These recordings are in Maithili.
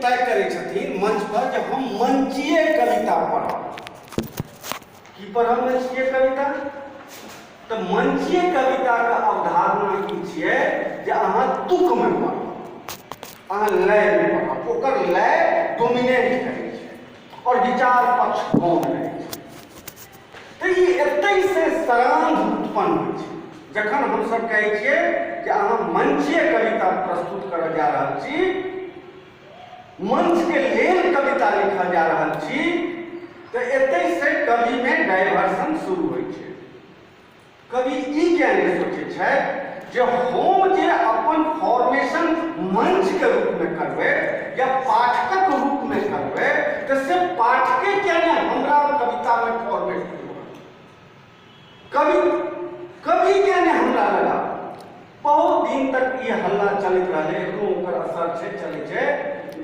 तय करै छथिन मंच पर जे हम मंचीय कविता पढ़ब। की पढ़ब मंचीय कविता? तऽ मंचीय कविताके अवधारणा ई छियै जे अहाँ तुकमे पढ़ब, अहाँ लयमे पढ़ब, ओकर लय डोमिनेट करै छै आओर विचार पक्ष गौण रहै छै। तऽ ई एतहिसँ सरांध उत्पन्न होइ छै। जखन हमसभ कहै छियै जे अहाँ मंचीय कविता प्रस्तुत करऽ जा रहल छी, मंचके लेल कविता लिखऽ जा रहल छी, तऽ एतहिसँ कविमे डाइवर्सन शुरू होइ छै। कवि ई किया नहि सोचै छथि जे हम जे अपन फॉर्मेशन मंचके रूपमे करबै या पाठकक रूपमे करबै तऽ से पाठके किया नहि हमरा कवितामे फॉर्मेट होत? कवि कवि किया नहि हमरा लगा? बहुत दिन तक ई हल्ला चलैत रहलै, एखनो ओकर असर छै, चलै छै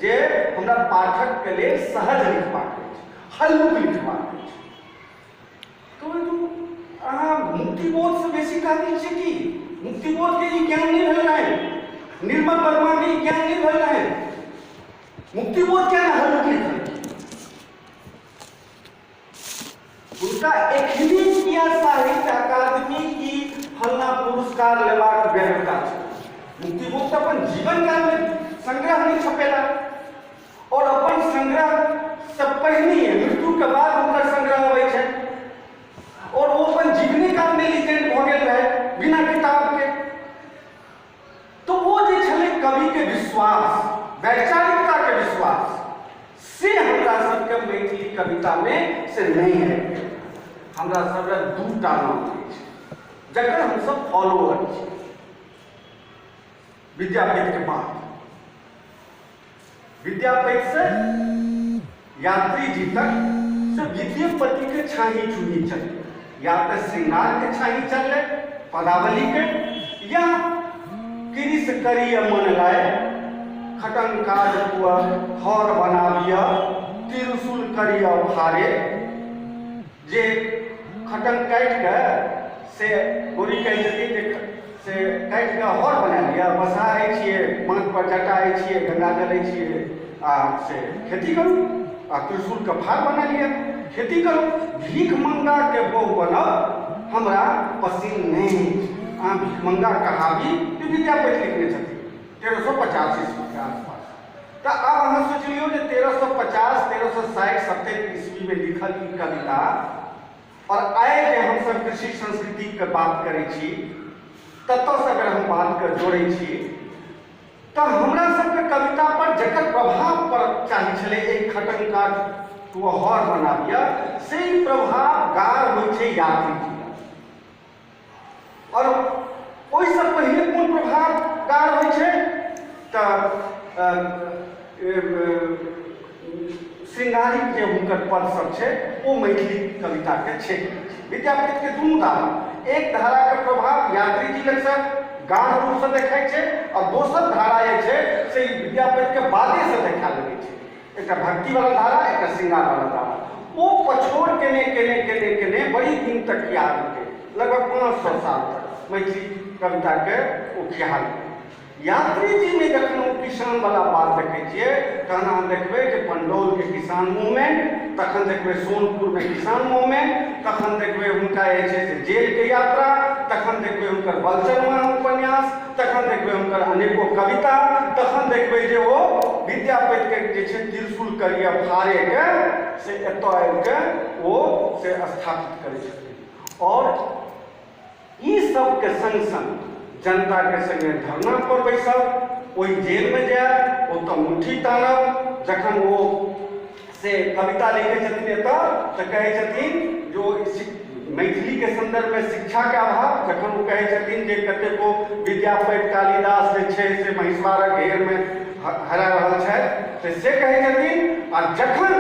जे हमरा पाठकके लेल सहज लिखबाक अछि, हल्लुक लिखबाक अछि। कहबै तू अहाँ मुक्तिबोधसँ बेसी काबिल छी की? मुक्तिबोधके ई ज्ञान नहि भेल रहै, निर्मल वर्माके ई ज्ञान नहि भेल रहै, मुक्तिबोध किया नहि हल्लुक लिखल? हुनका एखनी किया साहित्य अकादमी की फलना पुरस्कार लेबाक व्यग्रता छै? मुक्तिबोध तऽ अपन जीवन कालमे संग्रह नहि छपेला और अपन संग्रह से पहिने मृत्यु के बाद हुनकर संग्रह अबै छै और ओ अपन जीवने काल में लिजेंड भऽ गेल रहै बिना किताब के। तो ओ जे छलै कवि के विश्वास, वैचारिकता के विश्वास, से हमरा सबके मैथिली कविता में से नहीं है। हमरा सब लग दूटा नाम अछि जकर हमसब फॉलोअर छी। विद्यापति के बाद विद्यापति से यात्री जी तक से विद्यापति के छाही चूही चललै, या तऽ श्रृंगार के छाही चललै पदावली के, या कृष करिय मन लाय खटन काज पुआ हर बनाबिय त्रिशूल करिय फारे, जे खटन काटि कऽ से गोरी कहै छथिन जे से काटि कऽ हर बना लिअ, बसहा होइ छियै, माथ पर जटा होइ छियै, गंगा जल होइ छियै, आ से खेती करू, आ त्रिशूलके फार बना लिअ, खेती करू। भीख मंगाके बहु बनब हमरा पसिन नहि अछि। अहाँ भीखमंगा कहाबी ई विद्यापति लिखने छथिन 1350 ईस्वीके आसपास। तऽ आब अहाँ सोचि लियौ जे 1350 1360 70 ईस्वीमे लिखल ई कविता और आइ जे हमसब कृषि संस्कृतिके बात करै छी ततऽसँ अगर हम बातके जोड़ै छी तऽ हमरा सबके कविता पर जकर प्रभाव पड़क चाही छलै एक खटन काठ हर बनाबिय, से प्रभाव गाढ़ होइ छै यात्री जी। और ओहिसँ पहिले कोन प्रभाव गाढ़ होइ छै तऽ श्रृंगारिक जे हुनकर पद सब छै ओ मैथिली कविताके छै। विद्यापतिके दुनू धारा, एक धाराके प्रभाव यात्री जी लगसँ गाढ़ रूपसँ देखाइ छै और दोसर धारा जे छै से विद्यापतिके बादेसँ देखा लगै छै। एकटा भक्तिवला धारा, एकटा श्रृंगारवला धारा। ओ पछोड़ केने केने केने केने बड़ी दिन तक याद के लगभग 500 साल तक मैथिली कविताके ओ ख्याल। यात्री जी में जखन ओ किसान वाला बात देखै छियै तहन अहाँ देखबै जे पंडौल के किसान मूवमेंट, तखन देखबै सोनपुर में किसान मूवमेंट, तखन देखबै हुनका जे छै से जेल के यात्रा, तखन देखबै हुनकर बलचनमा उपन्यास, तखन देखबै हुनकर अनेको कविता, तखन देखबै जे ओ विद्यापति के जे छै त्रिशूल करिय फाड़े के से एतऽ आबि के ओ से स्थापित करै छथिन। और ई सबके संग संग जनता के संगे धरना पर बैसब, ओहि जेल में जायब, ओतऽ मुट्ठी तानब। जखन ओ से कविता लिखै छथिन एतऽ तऽ कहै छथिन जो मैथिली के संदर्भ में शिक्षा के अभाव, जखन ओ कहै छथिन जे कतेको विद्यापति कालिदास जे छै से महिषवारक घेर में हरा रहल छथि, तऽ से कहै छथिन। आ जखन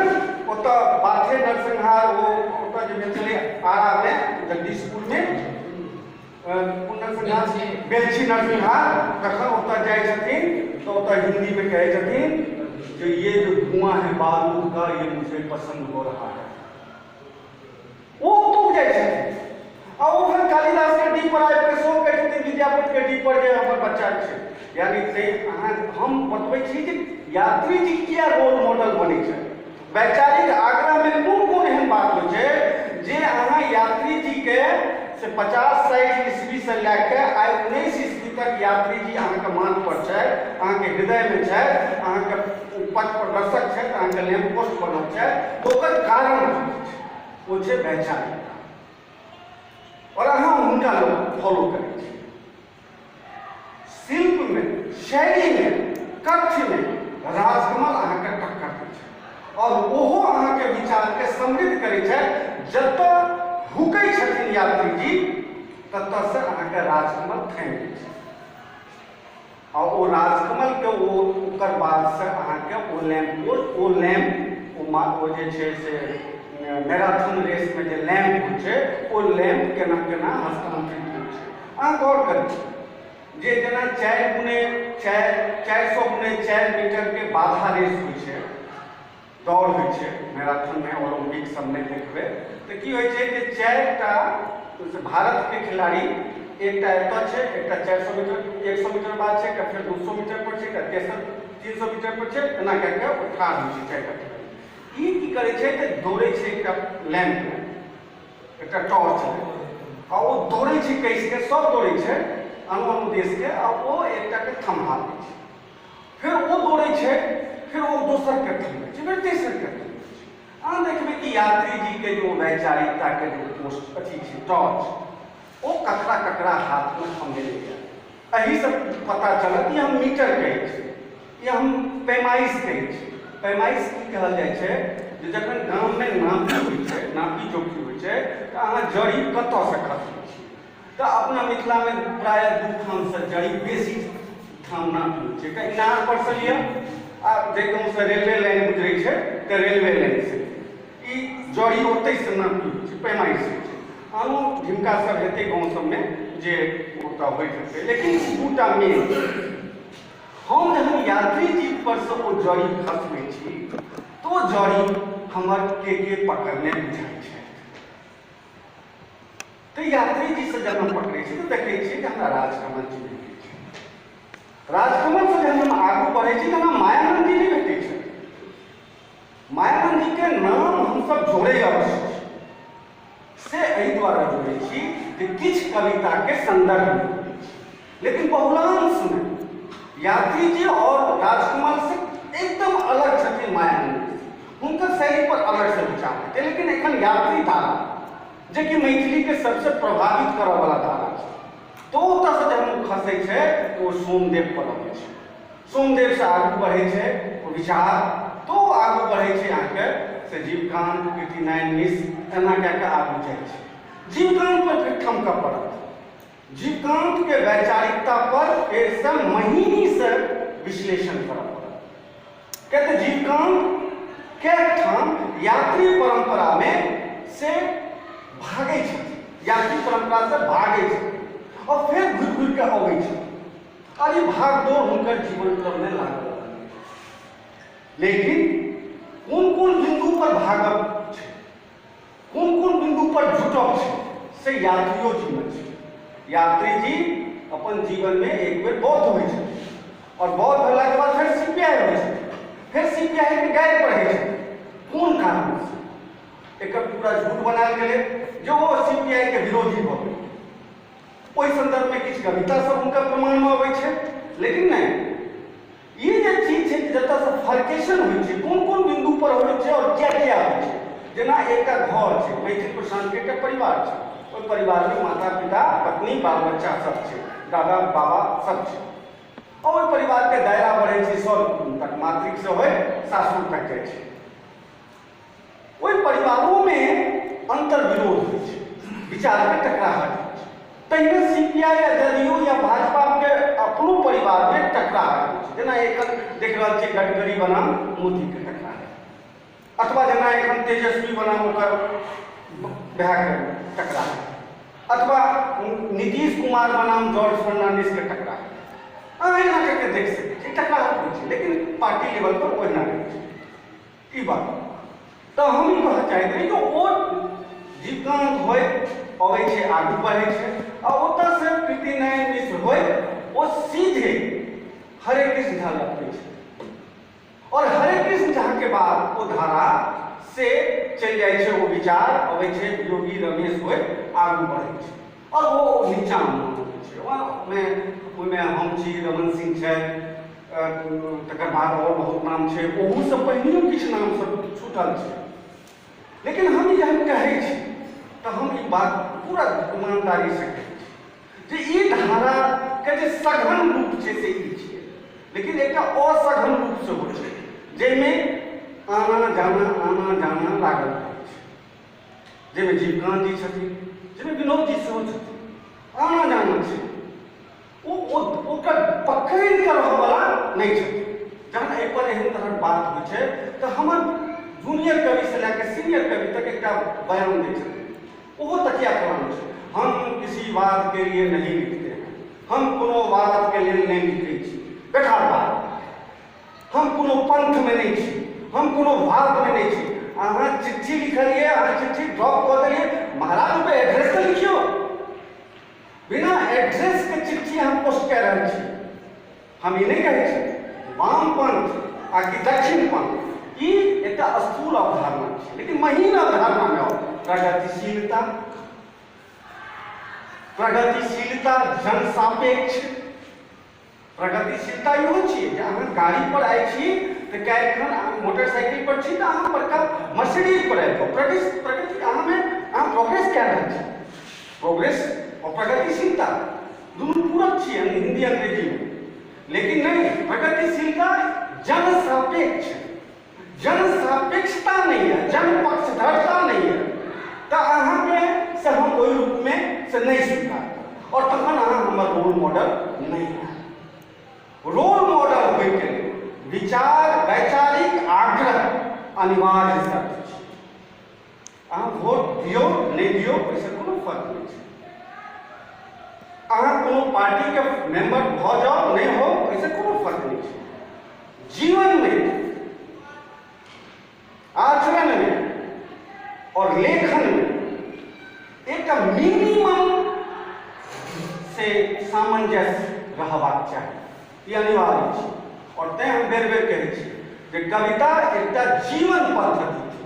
ओतऽ बाथे नरसंहार ओ ओतऽ जे भेल छलै आरा में, जगदीशपुर में नरसंहार, बेलछी नरसंहार, तखन ओतऽ जाइ छथिन तऽ ओतऽ हिंदी में कहै छथिन जे ये जो धुआं है बारूद का ये मुझे पसंद हो रहा है। ओ ओतऽ जाइ छथिन आ ओ फेर कालिदास के डीह पर आबि कऽ सेहो कहै छथिन विद्यापति के डी पर जे हमर बच्चा छै। यानी से अहाँ हम बतबै छी जे यात्री जी किया रोल मॉडल बनै छै। वैचारिक आग्रह में कोन कोन एहन बात होइ छै जे अहाँ यात्री जी के से 50-60 ईस्वी से लए के आइ 19 ईस्वी तक यात्री जी अहाँके माथ पर छथि, अहाँके हृदय में छथि, अहाँके पथ प्रदर्शक छथि, अहाँके लैम्प पोस्ट बनल छथि, ओकर कारण की छै? ओ छै वैचारिकता। और अहाँ हुनका लोग फॉलो करै छी। शिल्प में, शैली में, कथ्य में राजकमल अहाँके टक्कर दै छै और ओहो अहाँके विचारके समृद्ध करै छै। जतऽ हुकै छथिन यात्री जी ततऽ से अहाँके राजकमल थमि जाइ छै आ ओ राजकमल के ओ ओकर बाद से अहाँके ओ लैम्प ओ लैम्प ओ जे छै से मैराथन रेस में जे लैम्प होइ छै ओ लैम्प केना केना हस्तांतरित होइ छै। अहाँ गौर करू जे जेना 4 गुने 4 मीटर के बाधा रेस होइ छै, दौड़ होइ छै मैराथन में, ओलंपिक सब में देखबै तऽ की होइ छै जे 4टा भारत के खिलाड़ी, एकटा एतऽ छै, एकटा 400 मीटर 100 मीटर बाद छै, एकटा फेर 200 मीटर पर छै, एकटा तेसर 300 मीटर पर छै, एना कए कऽ ओ ठाढ़ होइ छै 4टा खिलाड़ी। ई की करै छै तऽ दौड़ै छै एकटा लैम्प, एकटा टॉर्च, आ ओ दौड़ै छै कसि के, सब दौड़ै छै आनो आनो देशके, आ ओ एकटाके थम्हा दै छै, फेर ओ दौड़ै छै, फेर ओ दोसरके थमबै छै, फेर तेसरके थमबै छै। अहाँ देखबै कि यात्री जी के जो वैचारिकता के जो पोस्ट अथी छै टॉर्च, ओ ककरा ककरा हाथमे थमेले जाय, एहिसँ पता चलत। ई हम मीटर कहै छी, ई हम पैमाइश कहै छी। पैमाइश की कहल जाइ छै जे जखन गाममे नापी होइ छै, नापी जोखी होइ छै, तऽ अहाँ जड़ी कतऽसँ खसबै छी? तऽ अपना मिथिलामे प्रायः 2 ठामसँ जड़ी बेसी ठाम नापी होइ छै। एकटा इनार पर से लिअ, आ जाहि गाँवसँ रेलवे लाइन गुजरै छै तऽ रेलवे लाइनसँ ई जड़ी ओतहिसँ नापी होइ छै, पैमाइश होइ छै। आनो झिमका सब हेतै गाँव सबमे जे ओतऽ होइत हेतै, लेकिन 2टा मेन। हम जखन यात्री जी पर से ओ जड़ी खसबै छी तऽ ओ जड़ी हमर के पकड़ने बुझाइ छै। तऽ यात्री जी से जब हम पकड़ै छी तऽ देखै छियै जे हमरा राजकमल जी भेटै छै। राजकमल से जहन हम आगू बढ़ै छी तऽ हमरा मायानंद जी नहि भेटै छै। मायानंद जी के नाम हमसब जोड़ै अवश्य छी, से एहि दुआरे जोड़ै छी जे किछु कविताके संदर्भमे जोड़ै छी, लेकिन बहुलांशमे यात्री जी और राजकमल से एकदम अलग छथिन मायानंद जी। हुनकर शैली पर अलग से विचार हेतै, लेकिन एखन यात्री धारा जेकि मैथिली के सबसे प्रभावित करऽ वाला धारा छै, तो ओतऽसँ जहन ओ खसै छै ओ सोमदेव पर अबै छै, सोमदेवसँ आगू बढ़ै छै ओ विचार, तो आगू बढ़ै छै अहाँके से जीवकांत, कीर्तिनारायण मिश्र, एना कए कऽ आगू जाइ छै। जीवकांत पर फेर ठमकऽ पड़त। जीवकांत के वैचारिकता पर फेरसँ महीनीसँ विश्लेषण करऽ पड़त, किया तऽ जीवकांत कए ठाम यात्री परम्परामे से भागै छथिन, यात्री परम्परासँ भागै छथिन और फेर घुरि घुरि कऽ अबै छथिन, और ई भागदौड़ हुनकर जीवन क्रममे लागल रहलै। लेकिन कोन कोन बिन्दु पर भागब छै, कोन कोन बिन्दु पर जुटब छै, से यात्रियो जीवन छै। यात्री जी अपन जीवनमे एक बेर बौद्ध होइ छथिन और बौद्ध भेलाके बाद फेर सीपीआई होइ छथिन, फेर सीपीआई के गारि पढ़ै छथिन। कोन कारणसँ? एकर पूरा झूठ बनायल गेलै जे ओ सीपीआई के विरोधी भऽ गेलै। ओहि संदर्भमे किछु कविता सब हुनकर प्रमाणमे अबै छै, लेकिन नहि, ई जे चीज छै जतऽसँ फर्केशन होइ छै, कोन कोन बिन्दु पर होइ छै और किया किया होइ छै। जेना एकटा घर छै, मैथिल प्रशांत के एकटा परिवार छै, ओहि परिवारमे माता पिता, पत्नी, बाल बच्चा सब छै, दादा बाबा सब छै, और ओहि परिवारके दायरा बढ़ै छै सब तक, मातृक से होइ सासुर तक जाइ छै। ओहि परिवारोमे अंतर्विरोध होइ छै, विचारके टकराहट होइ छै। तहिना सीपीआई या जदयू या भाजपा के अपनो परिवारमे टकराहट होइ छै। जेना एखन देख रहल छियै गडकरी बनाम मोदीके टकराहट, अथवा जेना एखन तेजस्वी बनाम ओकर भायके टकराहट, अथवा नीतीश कुमार बनाम जॉर्ज फर्नांडिस के टकराहट। अहाँ एना कऽ के देख सकै छी, टकराहट होइ छै, लेकिन पार्टी लेवल पर ओहिना रहै छै। ई बात तऽ हम ई कहऽ चाहैत रही जे ओ जीवकान्त होइत अबै छै, आगू बढ़ै छै आ ओतऽसँ कीर्तिनारायण मिश्र होइत ओ सीधे हरे कृष्ण झा लपटै छै आओर हरे कृष्ण झा के बाद ओ धारा से चलि जाइ छै, ओ विचार अबै छै, योगी रमेश होइत आगू बढ़ै छै आओर ओ नीचाँमे अबै छै। ओहिमे ओहिमे हम छी, रमन सिंह छथि, तकर बाद आओर बहुत नाम छै, ओहूसँ पहिनहियो किछु नाम सब छूटल छै। लेकिन हम ई जहन कहै छी तऽ हम ई बात पूरा ईमानदारीसँ कहै छी जे ई धाराके जे सघन रूप छै से ई छियै, लेकिन एकटा असघन रूप सेहो छै जाहिमे आना जाना आना जाना लागल रहै छै, जाहिमे जीवकान्त जी छथिन, जाहिमे विनोद जी सेहो छथिन, आना जाना छै, ओ ओकर पकड़ि कऽ रहऽवला नहि छथिन। जहन एहिपर एहन तरहक बात होइ छै तऽ हमर जूनियर कविसँ लए कऽ सीनियर कवि तक एकटा बयान दै छथिन, ओहो तकिया कलाम छै, हम किसी बात के लिए नहीं लिखते हैं, हम कोनो बातके लेल नहि लिखै छी, बेकार बात, हम कोनो पंथमे नहि छी, हम कोनो वादमे नहि छी। अहाँ चिट्ठी लिखलियै, अहाँ चिट्ठी ड्रॉप कऽ देलियै, महाराज ओहिपर एड्रेस तऽ लिखियौ, बिना एड्रेस के चिट्ठी हम पोस्ट कए रहल छी। हम ई नहि कहै छी वामपंथ आ कि दक्षिण पंथ, ई एकटा स्थूल अवधारणा छै, लेकिन महीन अवधारणामे आउ, प्रगतिशीलता, प्रगतिशीलता जनसापेक्ष प्रगतिशीलता इहो छियै जे अहाँ गाड़ी पर आइ छी तऽ काल्हिखन अहाँ मोटरसाइकिल पर छी तऽ अहाँ बड़का मर्सिडीज पर आबि जाउ। प्रगति, प्रगति अहाँमे अहाँ प्रोग्रेस कए रहल छी। प्रोग्रेस आओर प्रगतिशीलता दुनू पूरक छियै हिंदी अंग्रेजीमे, लेकिन नहि, प्रगतिशीलता जनसापेक्ष, जनसापेक्षता नहि यऽ, जनपक्षधरता नहि यऽ, तऽ अहाँके से हम ओहि रूपमे से नहि स्वीकार करब आओर तखन अहाँ हमर रोल मॉडल नहि हैब। रोल मॉडल होइके लेल विचार, वैचारिक आग्रह अनिवार्य शर्त छै। अहाँ वोट दियौ नहि दियौ ओहिसँ कोनो फर्क नहि छै। अहाँ कोनो पार्टीके मेंबर भऽ जाउ नहि हो ओहिसँ कोनो फर्क नहि छै। जीवनमे, आचरणमे आओर लेखनमे एकटा मिनिमम से सामंजस्य रहबाक चाही, ई अनिवार्य छै। आओर तैँ हम बेर बेर कहै छी जे कविता एकटा जीवन पद्धति छै।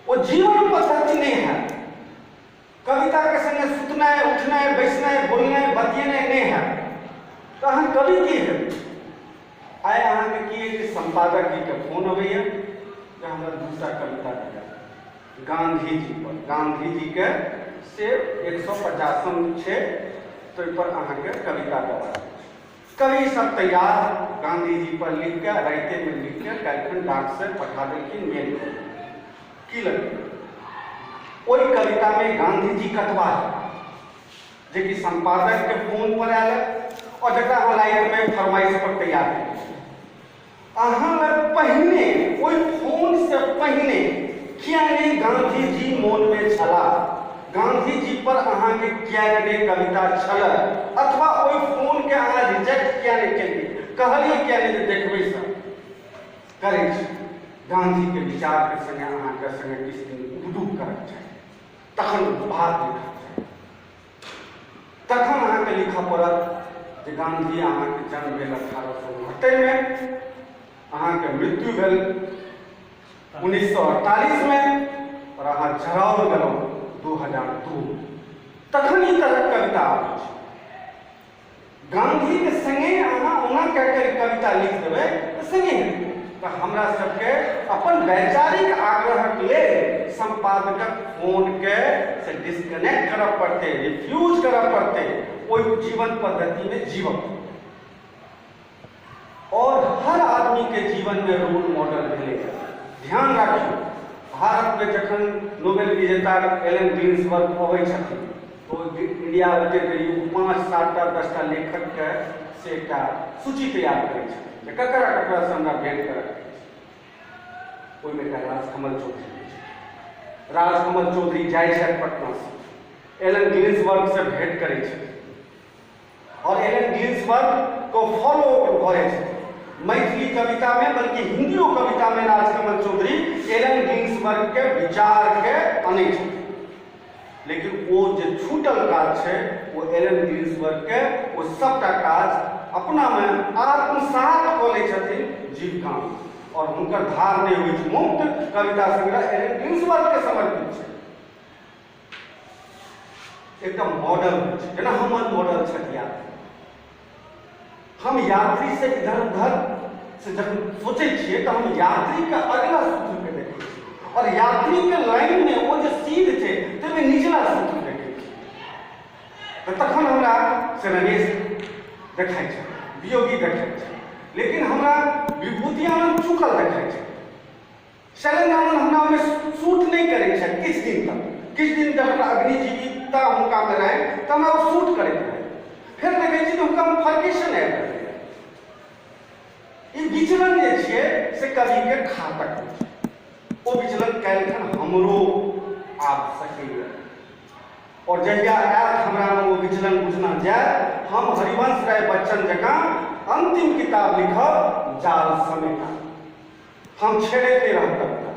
ओ जीवन पद्धति नहि हैत, कविताके संगे सुतनाइ उठनाइ बैसनाइ बोलनाइ बतियेनाइ नहि हैत तऽ अहाँ कवि की हेबै? आइ अहाँके की अछि जे सम्पादक जीके फोन अबैए जे हमरा दूटा कविता दिअ गाँधी जी पर, गाँधी जीके से 150 छै ताहिपर अहाँके कविता देबाक अछि। कवि सब तैयार गाँधी जी पर लिख के राइते में लिख के काल्हिखन डाक से पठा देलखिन, मेल कऽ देलखिन। की लगतै ओहि कविता में गाँधी जी कतबा है जे कि संपादक के फोन पर आयल और जकरा अहाँ राति में फरमाइश पर तैयार केलियै। अहाँ लग पहिने ओहि फोन से पहिने किया नहि गाँधी जी मोन में छला, गाँधी जी पर अहाँके किया नहि कविता छल, अथवा ओहि फोन के अहाँ रिजेक्ट किया नहि केलियै, कहलियै किया नहि जे देखबै सर करै छी। गाँधी के विचार के संगे अहाँके संगे किछु दिन उबडुब करक चाही, तखन बात लिखक चाही, तखन अहाँके लिखऽ पड़त जे गाँधी अहाँके जन्म भेल 1869 में, अहाँके मृत्यु भेल 1948 में और अहाँ जराओल गेलहुँ 2002। तखन ई तरहक कविता आबै छै। गाँधीके संगे अहाँ ओना कए कऽ कविता लिख देबै तऽ संगे हेतै। तऽ हमरा सबके अपन वैचारिक आग्रहक लेल सम्पादकक फोनके से डिस्कनेक्ट करऽ पड़तै, रिफ्यूज करऽ पड़तै, ओहि जीवन पद्धतिमे जीवऽ पड़तै। और हर आदमीके जीवनमे रोल मॉडल भेलै। ध्यान राखियौ, भारतमे जखन नोबेल विजेता एलन ग्रीन्सबर्ग अबै छथिन तो इंडिया अबिते देरी ओ 5, 7 टा 10 टा लेखकके से एकटा सूची तैयार करै छथिन जे ककरा ककरासँ हमरा भेंट करऽके अछि। ओहिमे एकटा राजकमल चौधरी छथिन। राजकमल चौधरी जाइ छथि पटनासँ, एलन ग्रीन्सबर्गसँ भेंट करै छथिन और एलन ग्रीन्सबर्ग को फॉलो करै छथिन। मैथिली कविता में बल्कि हिंदियो कविता में राजकमल चौधरी एलन ग्रीन्सबर्ग ग्रीन्सबर्गके विचारके अनै छथिन। लेकिन ओ जे छूटल काज छै ओ एलन ग्रीन्सबर्गके ओ सबटा काज अपनामे आत्मसात कऽ लै छथिन जीवकांत, आओर हुनकर धार नहि होइ छै मुक्त कविता संग्रह एलन ग्रीन्सबर्गके समर्पित छै। एकटा मॉडल होइ छै, जेना हमर मॉडल छथि यात्री। हम यात्री से इधर उधर से जखन सोचै छियै तऽ हम यात्रीके अगिला सूत्रके देखै छियै, आओर यात्रीके लाइनमे ओ जे सीध छै ताहिमे निचला सूत्र देखै छियै, तऽ तखन हमरा से रमेश देखाइ छै, वियोगी देखाइ छै। लेकिन हमरा विभूति आनन्द चुकल देखाइ छै, शैलेन्द्र आनन्द हमरा ओहिमे सूट नहि करै छथि। किछु दिन तक, किछु दिन जब हमरा अग्निजीविता हुनकामे रहै तऽ हमरा ओ सूट करैत रहै, फेर देखै छी तऽ हुनकामे फर्केशन आबि रहलै। ई विचलन जे छियै से कविके घातक होइ छै। ओ विचलन काल्हिखन हमरो आबि सकैए, आओर जहिया आयत हमरामे ओ विचलन बुझना जायत, हम हरिवंश राय बच्चन जकाँ अन्तिम किताब लिखब जाल समेटा। हम छेड़ैत नहि रहब कविता,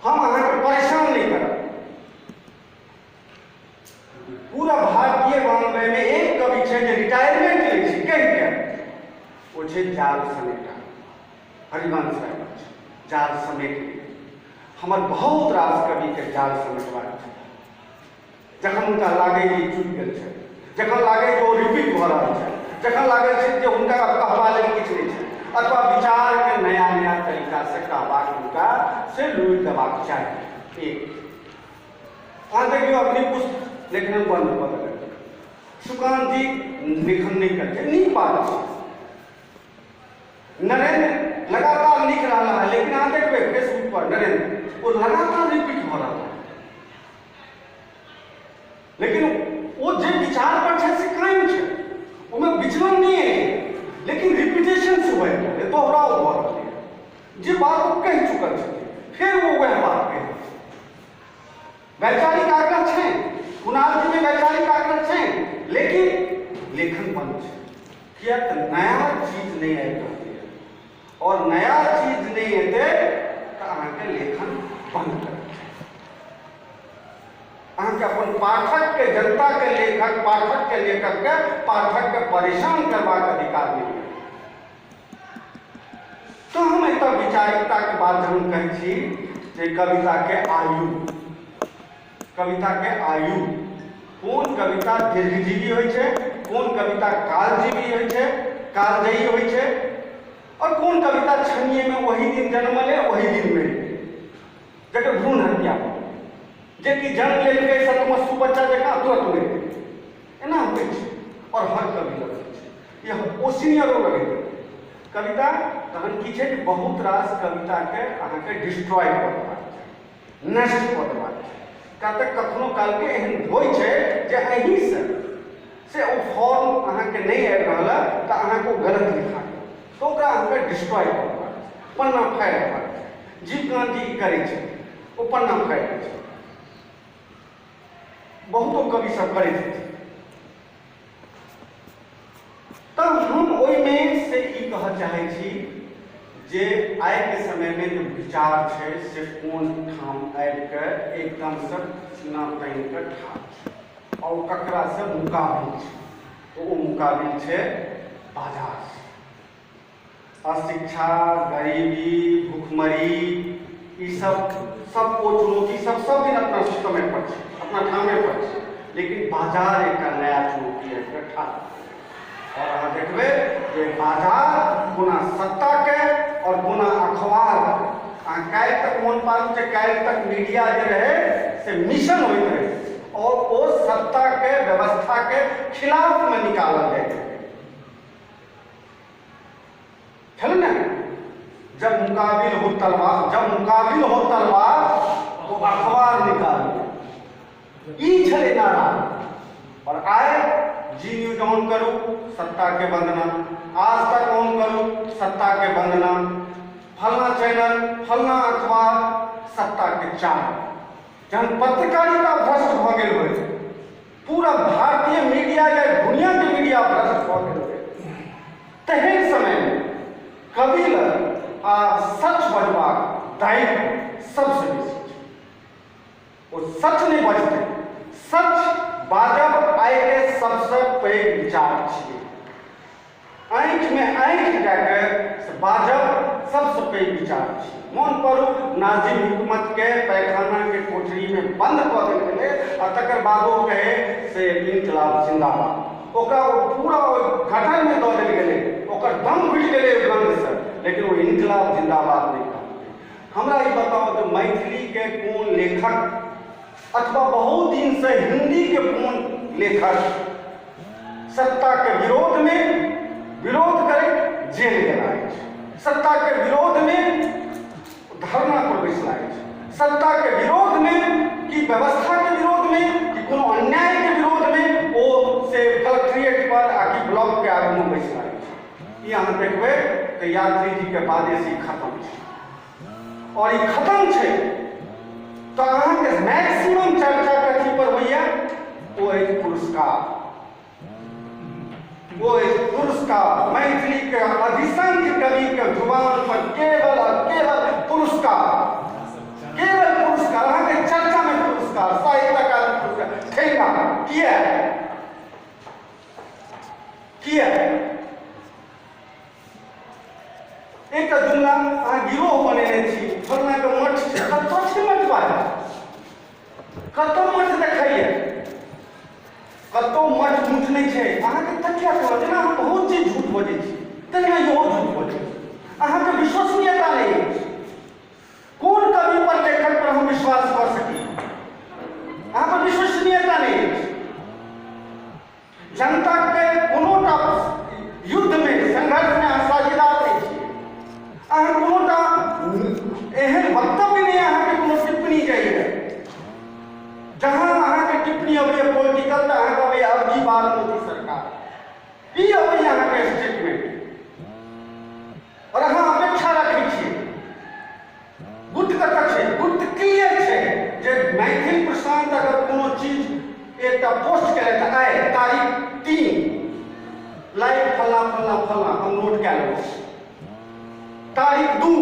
हम अहाँके परेशान नहि करब। पूरा भारतीय वाङ्मयमे एक कवि छै जे रिटायरमेंट लै छै कहि के, ओ छै जाल समेटा, हरिवंश राय बच्चन जाल समेट। हमर बहुत रास कविके जाल समेटबाक छै। जखन हुनका लागै जे चुकि गेल छै, जखन लागै जे ओ रिपीट भऽ रहल छै, जखन लागै छै जे हुनका कहबा लेल किछु नहि छै, अथवा विचारके नया नया तरीकासँ कहबाक हुनका से लूरि देबाक चाही। एक अहाँ देखियौ, अग्निपुष्प लेखन बन्द कऽ देलक, सुकान्त जी लेखन नहि करै छै, नीक बात छै। नरेंद्र लगातार लिख रहल है, लेकिन अहाँ देखबै फेसबुक पर नरेंद्र ओ लगातार रिपीट भऽ रहल है, लेकिन ओ जे विचार पर छै से कायम छै, ओहिमे विचलन नहि है, लेकिन रिपीटेशन से भऽ रहलै, दोहराव भऽ रहलै। जे बात ओ कहि चुकल छथिन फेर ओ वएह बात कहि रहल छथिन। वैचारिक आग्रह छै, कुणाल जी में वैचारिक आग्रह छै, लेकिन लेखन बंद छै। किया तऽ नया चीज नहि आबि रहलै, और नया चीज नहि एतै तऽ अहाँके लेखन बंद करऽ अहाँके अपन पाठकके, जनताके लेखक, पाठकके लेखकके, पाठकके परेशान करबाक अधिकार नहि है। तऽ हम एतऽ वैचारिकताके बात जहन कहै छी जे कविताके आयु, कविताके आयु, कोन कविता दीर्घजीवी होइ छै, कोन कविता कालजीवी होइ छै, कालजयी होइ छै, और कोन कविता क्षणिएमे ओही दिन जन्मलै ओही दिन मरि गेलै, जकर भ्रूण हत्या भऽ गेलै, जेकि जन्म लेलकै सतमस्सू बच्चा जकाँ तुरंत मरि गेलै, एना होइ छै। और हर कवि लग होइ छै, यह ओ सीनियरो लगैत कविता। तहन की छै जे बहुत रास कविताके अहाँके डिस्ट्रॉय कऽ देबाक चाही, नष्ट कऽ देबाक चाही। किया तऽ कखनो कालके एहन होइ छै जे एहिसँ से ओ फॉर्म अहाँके नहि आबि रहल है तऽ अहाँके ओ गलत लिखा गेल, तऽ ओकरा अहाँके डिस्ट्रॉय कऽ देबाक चाही, पन्ना फाड़ि देबाक चाही। जीवकान्त जी ई करै छै, ओ पन्ना फाड़ि दै छै, बहुतो कवि सब करै छथिन। तऽ हम ओहिमे से ई कहऽ चाहै छी जे आइके समयमे जे विचार छै से कोन ठाम आबिके एकदमसँ सीना तानि कऽ ठाढ़ छै आओर ककरासँ मुकाबिल छै, तऽ ओ मुकाबिल छै बाजारसँ। अशिक्षा, गरीबी, भुखमरी, ई सब सब ओ चुनौती सब सब दिन अपना समय पर छै, अपना ठामे पर छै, लेकिन बाजार एकटा नया चुनौती आबि कऽ ठाढ़। और अहाँ देखबै जे बाजार कोना सत्ताके और कोना अखबार। अहाँ काल्हि तक मोन पाड़ू जे काल्हि तक मीडिया जे रहै से मिशन होइत रहै और ओ सत्ताके व्यवस्थाके खिलाफमे निकालल जाइत रहै, छल ने? जब मुकाबिल हो तलवार, जब मुकाबिल हो तलवार तो अखबार निकाल, ई छलै नारा। और आइ जी न्यूज ऑन करू, सत्ता के वंदना, आज तक ऑन करू, सत्ता के वंदना, फलना चैनल, फलना अखबार, सत्ता के चाल। जहन पत्रकारिता भ्रष्ट भऽ गेल होइ, पूरा भारतीय मीडिया या दुनिया के मीडिया भ्रष्ट भऽ गेल होइ, तेहन समयमे कवि लग आ सच बजबाक दायित्व सबसँ बेसी छै। ओ सच नहि बजतै, सच बाजब आइके सबसँ पैघ विचार छियै। आँखिमे आँखि दए कऽ से बाजब सबसँ पैघ विचार छियै। मोन पड़ू नाजिम हुकूमतके पैखानाके कोठरीमे बन्द कऽ देल गेलै आ तकर बादो कहै से इनकलाब जिन्दाबाद। ओकरा ओ पूरा ओहि गटरमे दऽ देल गेलै, ओकर दम घुटि गेलै ओहि गन्धसँ, लेकिन ओ इनकलाब जिन्दाबाद नहि कहलकै। हमरा ई बताउ जे मैथिलीके कोन लेखक अथवा बहुत दिनसँ हिन्दीके कोन लेखक सत्ताके विरोधमे विरोध करैत जेल गेला अछि, सत्ताके विरोधमे धरना पर बैसला अछि, सत्ताके विरोधमे कि व्यवस्थाके विरोधमे कि कोनो अन्यायके विरोधमे ओ से कलेक्ट्रिएट पर आ कि ब्लॉकके आगूमे बैसला अछि? ई अहाँ देखबै तऽ यात्री जीके बादे से ई खत्म छै। और ई खत्म छै तऽ अहाँके मैक्सिमम चर्चा कथी पर होइए? ओ अछि पुरस्कार, ओ अछि पुरस्कार। मैथिलीके अधिसंख्य कविके जुबान पर केवल और केवल पुरस्कार, केवल पुरस्कार। अहाँके चर्चामे पुरस्कार, साहित्य अकादमी पुरस्कार, ठेका। किया? किया? एकटा जुमला, अहाँ गिरोह बनेने छी, फलनाके मठ छै। कतऽ छै मठ भाय? कतऽ मठ देखाइए? कतौ मठ मुठ नहि छै। अहाँके तकिया कहत, जेना अहाँ बहुत चीज झूठ बजै छी तहिना इहो झूठ बजै छी। अहाँके विश्वसनीयता नहि अछि। कोन कवि पर, लेखक पर हम विश्वास कऽ सकी? अहाँ पर विश्वसनीयता नहि अछि। जनताके कोनोटा युद्धमे, संघर्षमे अहाँ साझेदार नहि छी। अहाँ कोनोटा एहन वक्तव्य नहि, अहाँके कोनो टिप्पणी जाइए। जहाँ अहाँके टिप्पणी अबैए पॉलिटिकल, तऽ अहाँके अबैए अब की बार मोदी सरकार, ई अबैए अहाँके स्टेटमेंट। और अहाँ अपेक्षा रखै छियै। गुट कतऽ छै? गुट क्लियर छै जे मैथिल प्रशांत अगर कोनो चीज एकटा पोस्ट केलथि आइ तारीख 3, लाइक फल्ला फल्ला फल्ला, हम नोट कए लेलहुँ। तारीख 2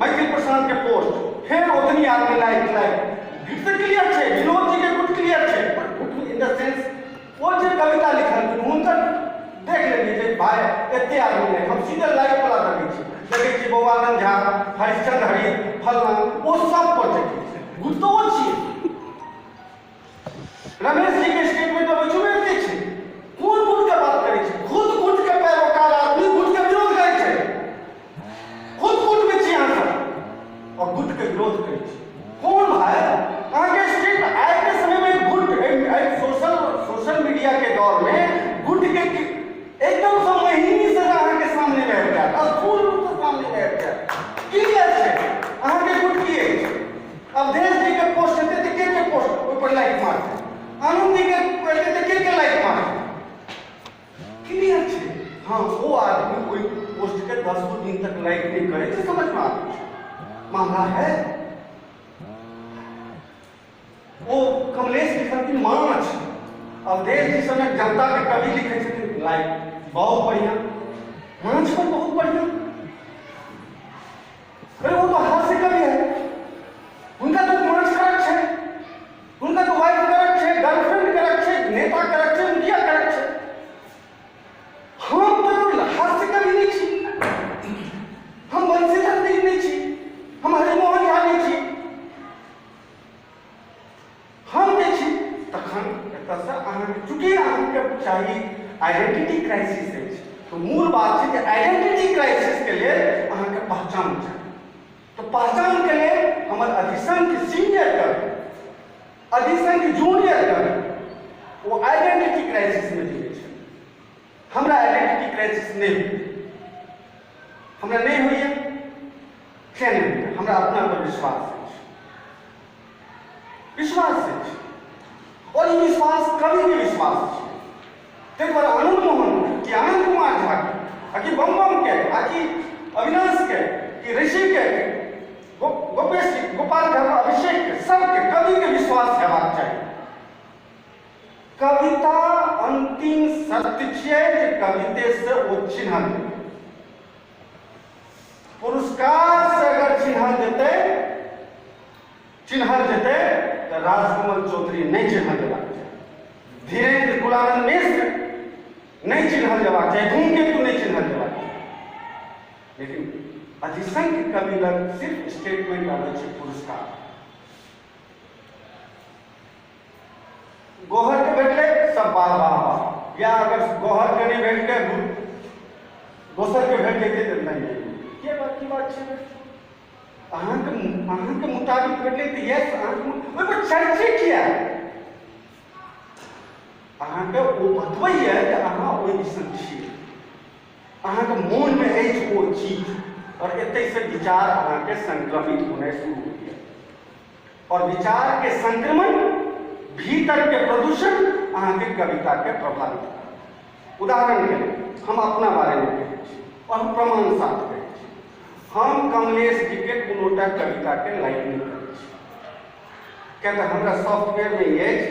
मैथिल प्रशांत के पोस्ट, फेर ओतनी आदमी लाइक लाइक। गुट तऽ क्लियर छै, विनोद जी के गुट क्लियर छै। गुट इन the sense ओ जे कविता लिखलखिन हुनकर देख लेलियै जे भाय एते आदमी नहि, हम सीधे लाइक वाला देखै छी। देखै छी बौआनंद झा, हरिश्चंद्र हरि, फलना, ओ सब पर देखै छी। गुट तऽ ओ छियै। रमेश जी के स्टेटमेंट अबै छै, एते छै। कोन गुट के बात करै छी? खुद गुट के पैरोकार आदमी गुट के विरोध करै छै। खुद गुट में छी अहाँ सब और गुट के विरोध करै छी। कोन भाई अहाँके स्टेट? आइ के समय में गुट, सोशल सोशल मीडिया के दौर में गुट के एकदम से महीनी से अहाँके सामने में आबि जायत, स्थूल रूप से सामने में आबि जायत। क्लियर छै अहाँके गुट की अछि। अवधेश जी के पोस्ट हेतै तऽ के के पोस्ट ओहि पर लाइक मारतै? आनंद जी के हेतै तऽ के के लाइक मारतै? क्लियर छै। हँ, ओ आदमी ओहि पोस्ट के दसो दिन तक लाइक नहि करै छै, समझमे आबै छै मामला है। ओ कमलेश लिखलखिन माछ, अवधेश जी सनक जनता के कवि लिखै छथिन, लाइक बहुत बढ़िया, माछ पर बहुत बढ़िया। अरे वो तो हास्य कवि है, हुनका तो माछ करक छै, हुनका तो वाइफ करक छै, गर्लफ्रेंड करक छै, नेता करक छै, मुखिया करक छै। हम तो हास्य कवि नहि छी, हम बंशीधर नहीं छी, हम हरिमोहन झा नहि छी, हम जे छी। तखन एतऽसँ अहाँके चूँकि अहाँके चाही आइडेंटिटी क्राइसिस अछि, तऽ मूल बात छै जे आइडेंटिटी क्राइसिसके लेल अहाँके पहचान चाही। तऽ पहचानके लेल हमर अधिसंख्य सीनियर कवि, अधिसंख्य जूनियर कवि ओ आइडेंटिटी क्राइसिसमे जीबै छै। हमरा आइडेंटिटी क्राइसिस नहि होइए, हमरा नहि होइए। किया नहि होइए? हमरा अपना पर विश्वास अछि, विश्वास अछि। और ई विश्वास कवि के विश्वास छै। ताहि दुआरे आनंद मोहन कि आनंद कुमार झा के आ कि बम बम के आ कि अविनाश के कि ऋषि के, गोपेश गोपाल झा, अभिषेक के, सबके कवि के विश्वास हेबाक चाही। कविता अंतिम सत्य छियै जे कविते से ओ चिन्हल। पुरस्कार से अगर चिन्हल चिन्हल जेतै, चिन्हल जेतै तऽ राजकमल चौधरी नहि चिन्हल जेबाक चाही, धीरेन्द्र कुलानंद मिश्र नहि चिन्हल जेबाक चाही, धूमकेतु नहि चिन्हल जेबाक चाही। लेकिन अधिसंख्य कवि लग सिर्फ स्टेटमेंट आबै छै, पुरस्कार गोहर के भेटलै सब वाह वाह वाह, या अगर गोहर के नहि भेटलै दोसर के भेट जेतै तऽ नहि नहि के बात की बात छै? अहाँके मुताबिक भेटलै तऽ यस, अहाँके ओहिपर चर्चे किया? अहाँके ओ बतबैए जे अहाँ ओहि दिसन छियै, अहाँके मोनमे अछि ओ चीज, आओर एतहिसँ विचार अहाँके संक्रमित होनाइ शुरू होइए, आओर विचारके संक्रमण भीतरके प्रदूषण अहाँके कविताके प्रभावित करत। उदाहरणके लेल हम अपना बारेमे कहै छी आओर हम प्रमाण साथ कहै छी, हम कमलेश जीके कोनोटा कविताके लाइक नहि करै छी, किया तऽ हमरा सॉफ्टवेयरमे ई अछि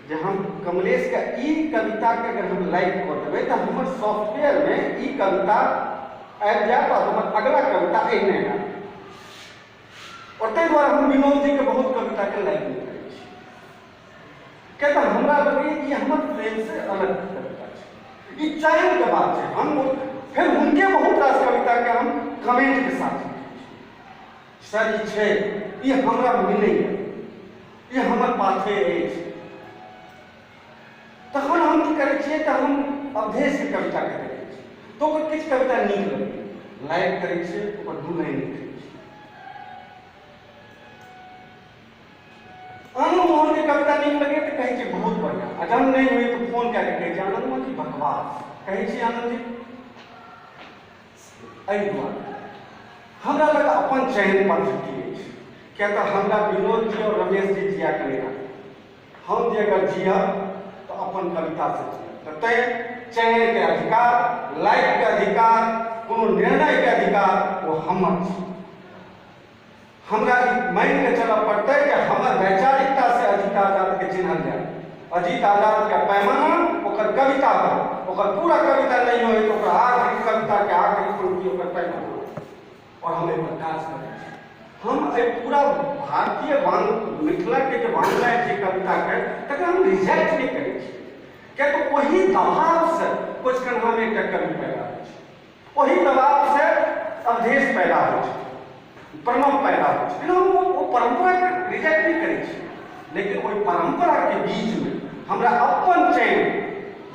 जे हम कमलेशके ई कविताके अगर हम लाइक कऽ देबै तऽ हमर सॉफ्टवेयरमे ई कविता आबि जायत आओर हमर अगला कविता एहने हैत। आओर ताहि दुआरे हम विनोद जीके बहुत कविताके लाइक नहि करै छी, किया तऽ हमरा लगैए ई हमर फ्रेमसँ अलग कविता छै, ई चयनके बात छै। हम फेर हुनके बहुत रास कविताके हम कमेंटके साथ लिखै छी, सर ई छै, ई हमरा मिलैए, ई हमर पाथे अछि। तखन हम की करै छियै तऽ हम अवधेशके कविताके देखै छियै तऽ ओकर किछु कविता नीक लगैए, लाइक करै छियै, ओकर दू लाइन लिखै छियै। आनंद मोहनके कविता नीक लगैए तऽ कहै छियै बहुत बढ़िआँ, आ जहन नहि होइए तऽ फोन कए कऽ कहै छियै आनंद मोहन जी बकवास कहै छी आनंद जी। एहि दुआरे हमरा लग अपन चयन पद्धति अछि, किया तऽ हमरा विनोद जी आओर रमेश जी जियाके नहि राखब, हम जे अगर जियब तऽ अपन कवितासँ जियब। तऽ तैँ चयनके अधिकार, लाइकके अधिकार, कोनो निर्णयके अधिकार ओ हमर छी। हमरा ई मानि कऽ चलऽ पड़तै जे हमर वैचारिकतासँ अजीत आजादके चिन्हल जाय। अजीत आजादके पैमाना ओकर कविता हो, ओकर पूरा कविता नहि होइ तऽ ओकर आखिरी कविताके आखिरी पंक्ति ओकर पैमाना हो। आओर हम एहिपर काज करै छी। हम एहि पूरा भारतीय वांग मिथिलाके जे वाङ्मय छै कविताके, तकरा हम रिजेक्ट नहि करै छी, किया तऽ ओहि दबावसँ कोचकन्हामे एकटा कवि पैदा होइ छै, ओहि दबावसँ अवधेश पैदा होइ छै, प्रणव पैदा होइ छै। लेकिन हम ओ परम्पराके रिजेक्ट नहि करै छी, लेकिन ओहि परम्पराके बीचमे हमरा अपन चयन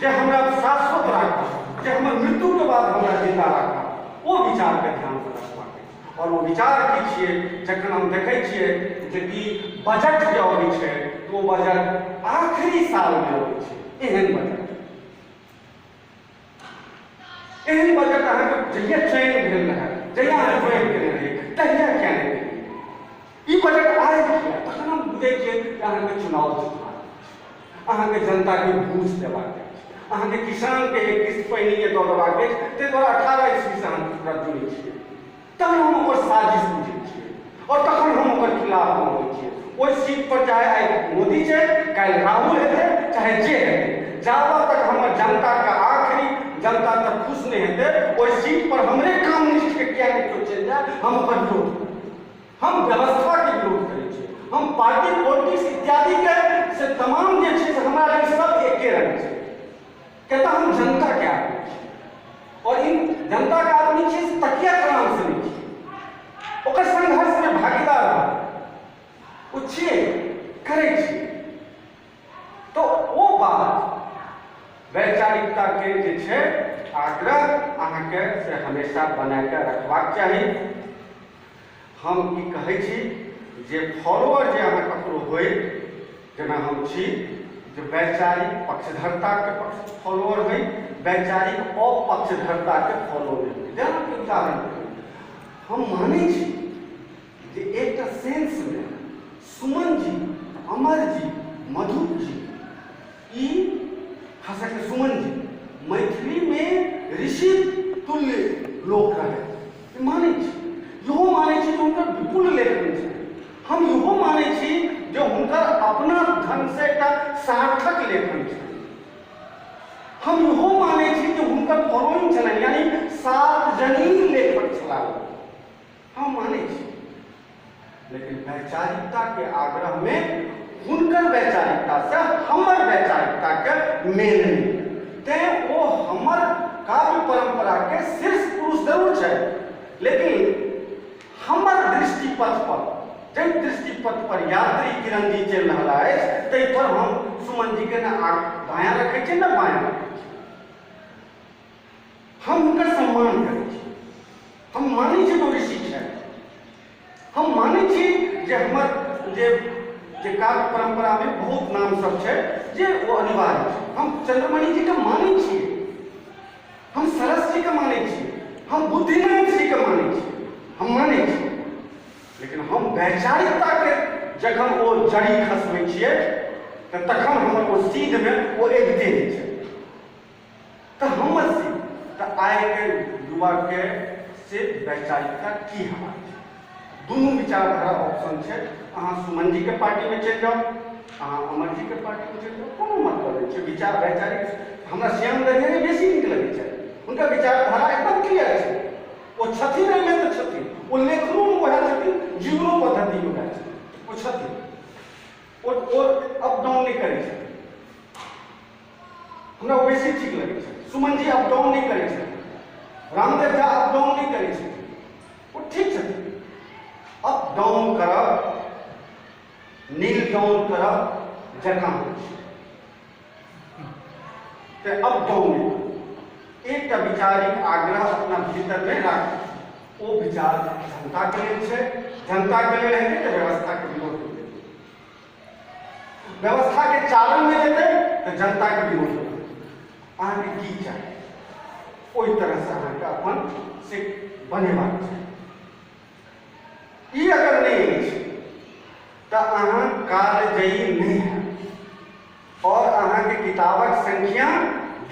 जे हमरा शाश्वत राखत, जे हमर मृत्युके बाद हमरा जिंदा राखत, ओ विचारके ध्यानसँ रखबाक अछि। आओर ओ विचार की छियै? जखन हम देखै छियै जे कि बजट जे अबै छै तऽ ओ बजट आखिरी सालमे अबै छै। एहन बजट, एहन बजट अहाँके जहिया चयन भेल रहए, जहिया अहाँ ज्वाइन केने रहियै, तहिया किया नहि देलियै? ई बजट आयल किया? तखन हम बुझै छियै जे अहाँके चुनाव जितबाक अछि, अहाँके जनताके घूस देबाक अछि, अहाँके किसानके एक किस्त पहिनहिए दऽ देबाक अछि, ताहि दुआरे 18 ईस्वीसँ अहाँ ओकरा जुड़ै छियै। तखन हम ओकर साजिश बुझै छियै आओर तखन हम ओकर खिलाफ हम होइ छियै। ओहि सीट पर चाहे आइ मोदी छै, काल्हि राहुल हेतै, चाहे जे हेतै, जाबत तक हमर जनताके आखिरी जनता तक खुश नहि हेतै, ओहि सीट पर हमरे कामनिष्ठके किया नहि केओ चलि जाय, हम ओकर विरोध करबै। हम व्यवस्थाके विरोध करै छी, हम पार्टी पॉलिटिक्स इत्यादिके से तमाम जे छै से हमरा लेल सब एके रंग छै, किया तऽ हम जनताके आदमी छी, आओर इन जनताके आदमी छी से तकिया कलाम से नहि छी, ओकर संघर्षमे भागीदार रहब ओ छियै, करै छियै। तऽ ओ बात वैचारिकताके जे छै आग्रह अहाँके से हमेशा बनाके रखबाक चाही। हम ई कहै छी जे फॉलोअर जे अहाँ ककरो होइ, जेना हम छी जे वैचारिक पक्षधरताके पक्ष फॉलोअर होइ, वैचारिक अपक्षधरताके फॉलो नहि होइ। जेना कि उदाहरण हम मानै छी जे एकटा सेंसमे सुमन जी, अमर जी, मधुप जी, ई खास कऽ सुमन जी मैथिलीमे ऋषि तुल्य लोक रहै, ई मानै छी। इहो मानै छी जे हुनकर विपुल लेखन छै। हम इहो मानै छी जे हुनकर अपना ढङ्गसँ एकटा सार्थक लेखन छै। हम इहो मानै छी जे हुनकर फॉलोइंग छलनि, यानी सार्वजनीन लेखक छलाह, हम मानै छी। लेकिन वैचारिकता के आग्रह में हुनकर वैचारिकता से हमर वैचारिकता के मेल नहीं, तें ओ हमर काव्य परंपरा के शीर्ष पुरुष जरूर छै, लेकिन हमर दृष्टिपथ पर, जाहि दृष्टिपथ पर यात्री किरण जी चलि रहल अछि ताहि पर हम सुमन जी के ने दायाँ रखै छियै ने बायाँ रखै छियै। हम हुनकर सम्मान करै छी, हम मानै छी ओ ऋषि छथि, हम मानै छी जे हमर जे जे काव्य परंपरा में बहुत नाम सब छै जे ओ अनिवार्य छै। हम चंद्रमणि जी के मानै छियै, हम सरस जी के मानै छियै, हम बुद्धिनाथ जी के मानै छियै, हम मानै छियै, लेकिन हम वैचारिकता के जखन ओ जड़ी खसबै छियै तऽ तखन हमर ओ सीध में ओ अबिते नहि छै। तऽ हमर सीध तऽ आइके युवा के से वैचारिकता की हेबाक छै, दुनू विचारधारा ऑप्शन छै। अहाँ सुमन जी के पार्टी में चलि जाउ, अहाँ अमर जी के पार्टी में चलि जाउ, कोनो मतलब नहि छै। विचार वैचारिक हमरा श्याम दरिया बेसी नीक लगै छै, हुनकर विचारधारा एकदम क्लियर छै। ओ छथिन एहिमे तऽ छथिन, ओ लेखनोमे वएह छथिन, जीवनो पद्धतिमे वएह छथिन, ओ छथिन, ओ अप डाउन नहि करै छथिन। हमरा ओ बेसी ठीक लगै छै। सुमन जी अप डाउन नहि करै छथिन, रामदेव झा अप डाउन नहि करै छथिन, ओ ठीक छथिन। अप डाउन करब नील डाउन करब जकाँ होइ छै, तऽ अप डाउन नहि। एकटा विचारिक आग्रह अपना भीतरमे राखू, ओ विचार जनताके लेल छै, जनताके लेल हेतै तऽ व्यवस्थाके विरोध हेतै, व्यवस्थाके चालनमे जेतै तऽ जनताके विरोध हेतै। अहाँके की चाही ओहि तरहसँ अहाँके अपन से बनेबाक चाही। ई अगर नहि अछि तऽ अहाँ कालजयी नहि हैब और अहाँके किताबक संख्या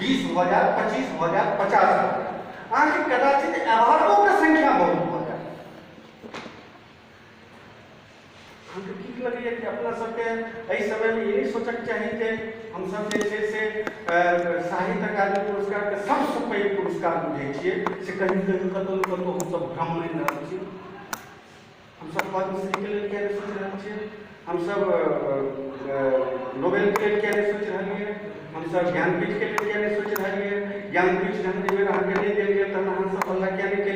20 भऽ जायत, 25 भऽ जायत, 50 भऽ जायत, अहाँके कदाचित अवार्डोके संख्या बहुत भऽ जायत। अहाँके की लगैए कि अपना सबके एहि समयमे ई नहि सोचक चाही जे हमसब जे छै से साहित्य अकादमी पुरस्कारके सबसँ पैघ पुरस्कार बुझै छियै, से कहीं कहीं कतहु ने कतहु हमसब भ्रम मानि रहल छियै। हमसब पद्मश्रीके लेल किया नहि सोचि रहल छियै, हमसब नोबेलके लेल किया नहि सोचि रहलियै, हमसब ज्ञानपीठके लेल किया नहि सोचि रहलियै? ज्ञानपीठ जहन एहि बेर अहाँके नहि देल गेल तहन अहाँसब हल्ला किया नहि केलियै?